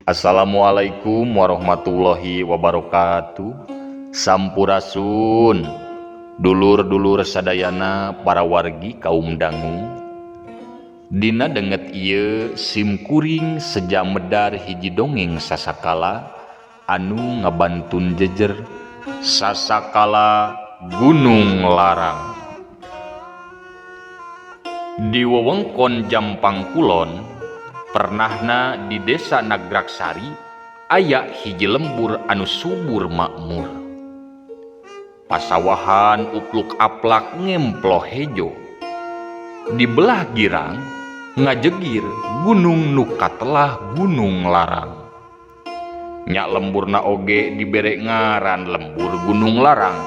Assalamualaikum warahmatullahi wabarakatuh. Sampurasun dulur-dulur sadayana para wargi kaum dangu. Dina danget ieu sim kuring seja medar hiji dongeng sasakala anu ngabantun jejer sasakala Gunung Larang. Di wewengkon Jampang Kulon pernahna di desa Nagraksari aya hiji lembur anu subur makmur. Pasawahan upluk aplak ngemplo hejo. Di belah girang ngajegir gunung nu katelah Gunung Larang. Nya lemburna oge dibere ngaran lembur Gunung Larang.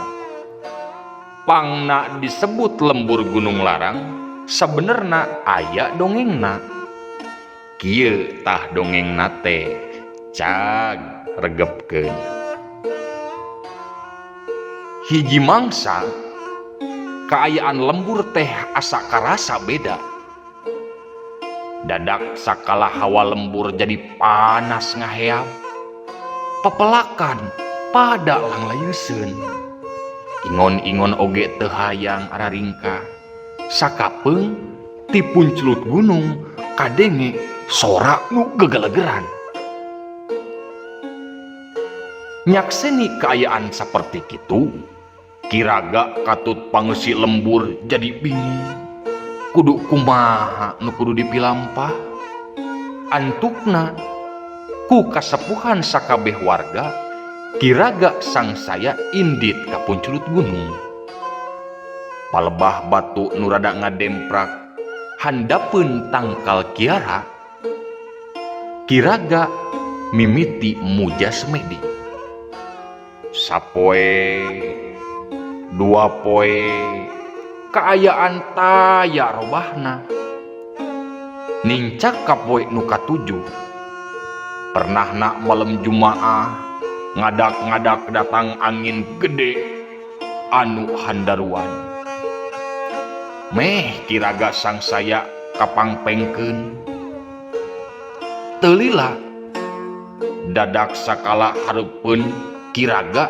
Pangna disebut lembur Gunung Larang sabenerna aya dongengna. Kieu tah dongengna teh cag regepkeun. Hiji mangsa kaayaan lembur teh asa karasa beda. Dadak sakala hawa lembur jadi panas ngaheap. Pepelakan pada langlayeuseun. Ingon-ingon oge teu hayang araringka. Sakapeung ti puncelut gunung kadenge sora nu gegelegeran. Nyakseni kaayaan saperti kitu, kiraga katut pangeusi lembur jadi bingung. Kudu kumaha nu kudu dipilampah? Antukna ku kasepuhan sakabeh warga, kiraga sangsaya indit ka puncelut gunung. Palebah batu nu rada ngademprak handapeun tangkal kiara, kiraga mimiti muja semedi. Sapoe, dua poe, kaayaan taya robahna. Nincak ka poe nu katujuh, pernahna malam Jumaah ngadak-ngadak datang angin gede anu handaruan. Meh kiraga sangsaya kapangpengkeun. Teu lila dadak sakala hareupeun kiraga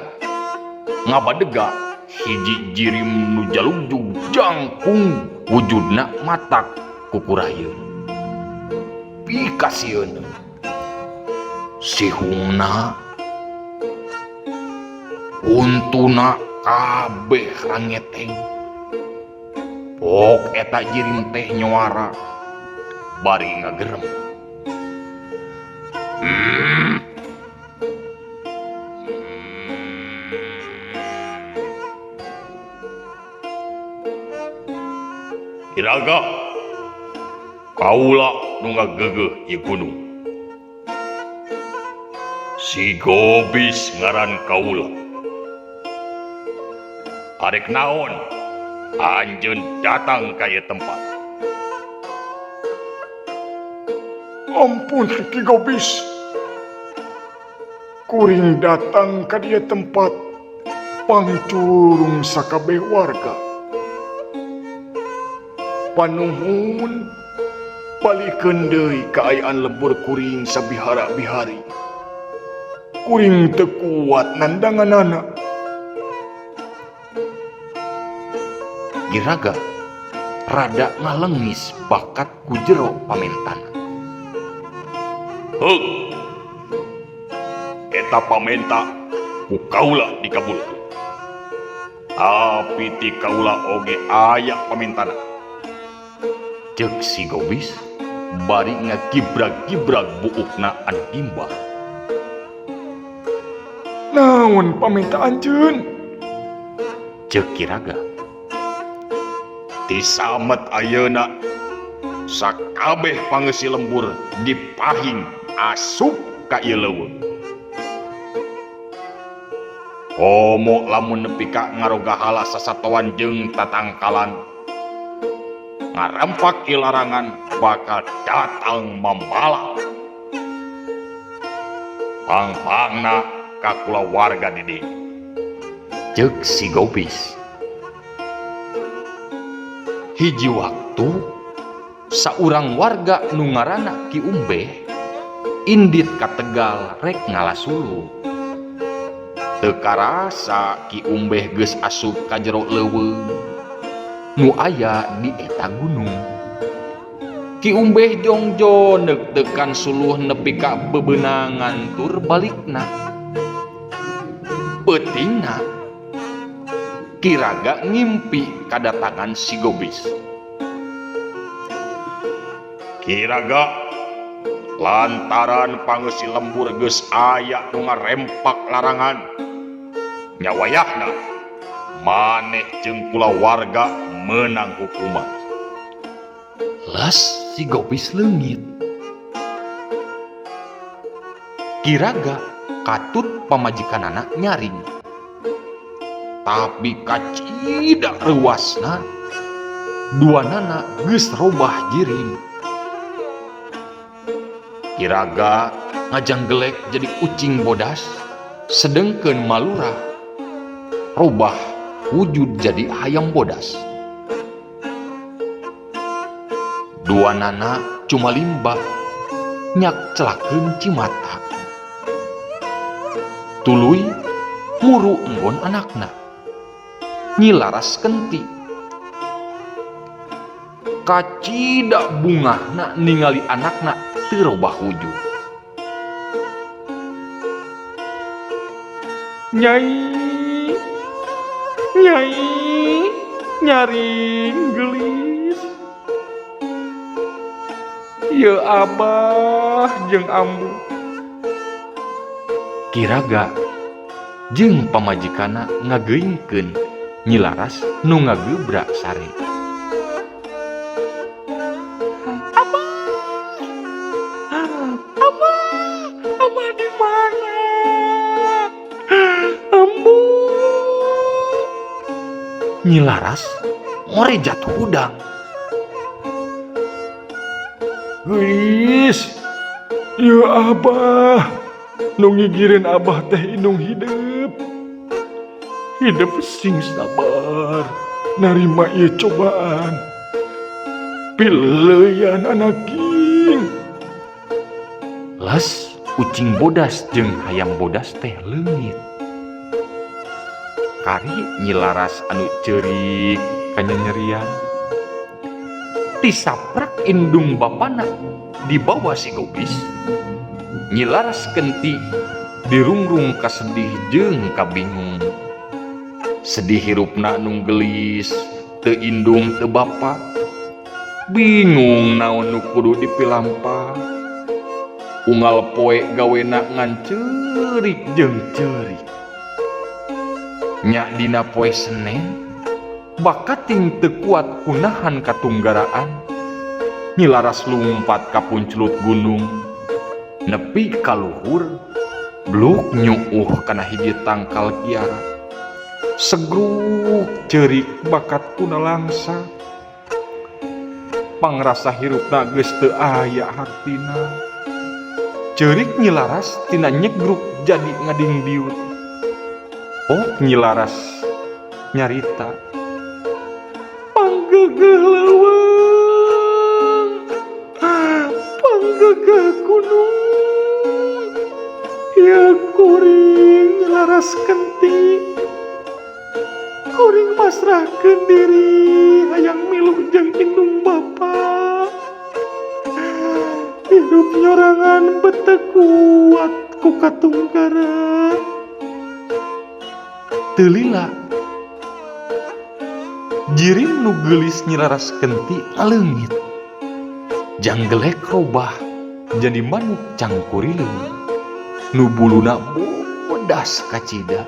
ngabadega hiji jirim nu jalugjug jangkung wujudna matak kukurayeun. Pikasieun sihungna untuna kabeh rangeteng. Pok eta jirim teh nyuara bari ngagerem. Kiraga kaula nu ngageugeuh ieu gunung. Si Gobis ngaran kaula. Arek naon anjeun datang ka ieu tempat? Ampun Ki Gobis. Kuring datang ka dieu tempat pangcurung sakabeh warga. Panuhun balikeun deui kaayaan lembur kuring sabihara-bihari. Kuring teu kuat nandanganana. Kiraga rada ngalengis bakat ku jero pamentana. Heug. Eta pamenta ku kaula dikabulkeun. Tapi ti kaula oge aya pamintana. Ceuk si Gobis bari ngagibrag-gibrag buukna anu gimbal. Naon pamenta anjeun? Ceuk Kiraga. Ti samet ayeuna sakabeh pangeusi lembur dipahing asup ka ieu leuweung. Komo lamun nepi ka ngarogahala sasatoan jeung tatangkalan ngarampak ieu larangan bakal datang mamala. Pang-pangna ka kulawarga di dieu. Ceuk si Gobis. Hiji waktu saurang warga nu ngaranna Ki Umbeh Indit ka Tegal rek ngala suluh. Teu karasa Ki Umbeh geus asup ka jero leuweung nu aya di eta gunung. Ki Umbeh jongjo neuk-neukan suluh nepi ka bebeunangan tur balikna. Peutingna Ki Raga ngimpi kadatangan si Gobis. Ki Raga lantaran pangeusi lembur geus aya nu ngarempak larangan nya wayahna maneh jeung kulawarga meunang hukuman. Les si Gobis leungit. Ki Raga katut pamajikanana nyaring. Tapi kacida reuasna duanana geus robah jirim. Ki Raga ngajanggelek jadi ucing bodas, sedengkeun malurah robah wujud jadi hayam bodas. Duanana cuma limba nyak celakeun cimata. Tuluy muru enggon anakna. Nyi Laras Kenti. Kacida bungahna ningali anakna teu robah wujud. Nyai, nyai, nyaring geulis. Ye abah jeung ambu. Ki Raga jeung pamajikanna ngageuingkeun Nyi Laras nu ngagebrak sare. Abah, abah, abah di mana? Ambu. Nyi Laras ngorejat hudang. Geulis, ieu abah nu ngigireun abah teh indung hidup. Hidup sing sabar narima ieu cobaan. Pileuyan anaking. Les ucing bodas jeung hayam bodas teh leungit. Kari Nyi Laras anu ceurik kanyanyerian. Tisaprak indung bapana dibawa si Gobis. Nyi Laras Kenti dirungrung kasedih jeung kabingung. Sedih hirupna nu geulis, teu indung teu bapa. Bingung naon nu kudu dipilampah. Unggal poe gawena ngan ceurik jeung ceurik. Nya dina poe Senen, bakating teu kuat kunahan katunggaraan. Nyi Laras lumpat ka punclut gunung, nepi ka luhur, bluk nyuuh kana hiji tangkal kiara. Segruk ceurik bakat kuna langsa. Pangrasa hirupna geus teu aya hartina. Ceurik Nyi Laras tina nyegruk jadi ngadingdiut. Oh Nyi Laras nyarita. Panggegeuh leuweung, panggegeuh gunung. Ieu kuring Nyi Laras Kenti. Kuring masrahkeun diri hayang milu jeung indung bapa. Hidup nyorangan bet teu kuat ku katungkara. Teu lila jirim nu geulis Nyi Laras Kenti ngaleungit. Janggelek robah jadi manuk cangkurileung nu buluna bodas kacida.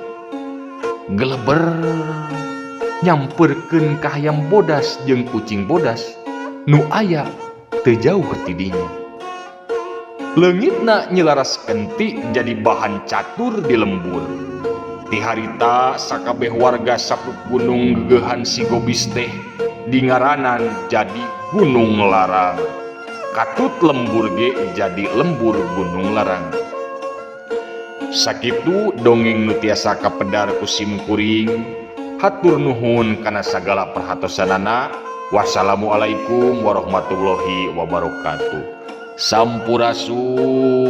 Geleber nyamperkeun ka hayam bodas jeung kucing bodas nu aya teu jauh ti dinya. Leungitna Nyi Laras Kenti jadi bahan catur di lembur. Ti harita sakabeh warga sapuk gunung geugeuhan si Gobis teh dingaranan jadi Gunung Larang. Katut lembur ge jadi lembur Gunung Larang. Sakitu dongeng nu tiasa kapedar ku sim kuring. Hatur nuhun kana sagala perhatosanana. Wassalamualaikum warahmatullahi wabarakatuh. Sampurasun.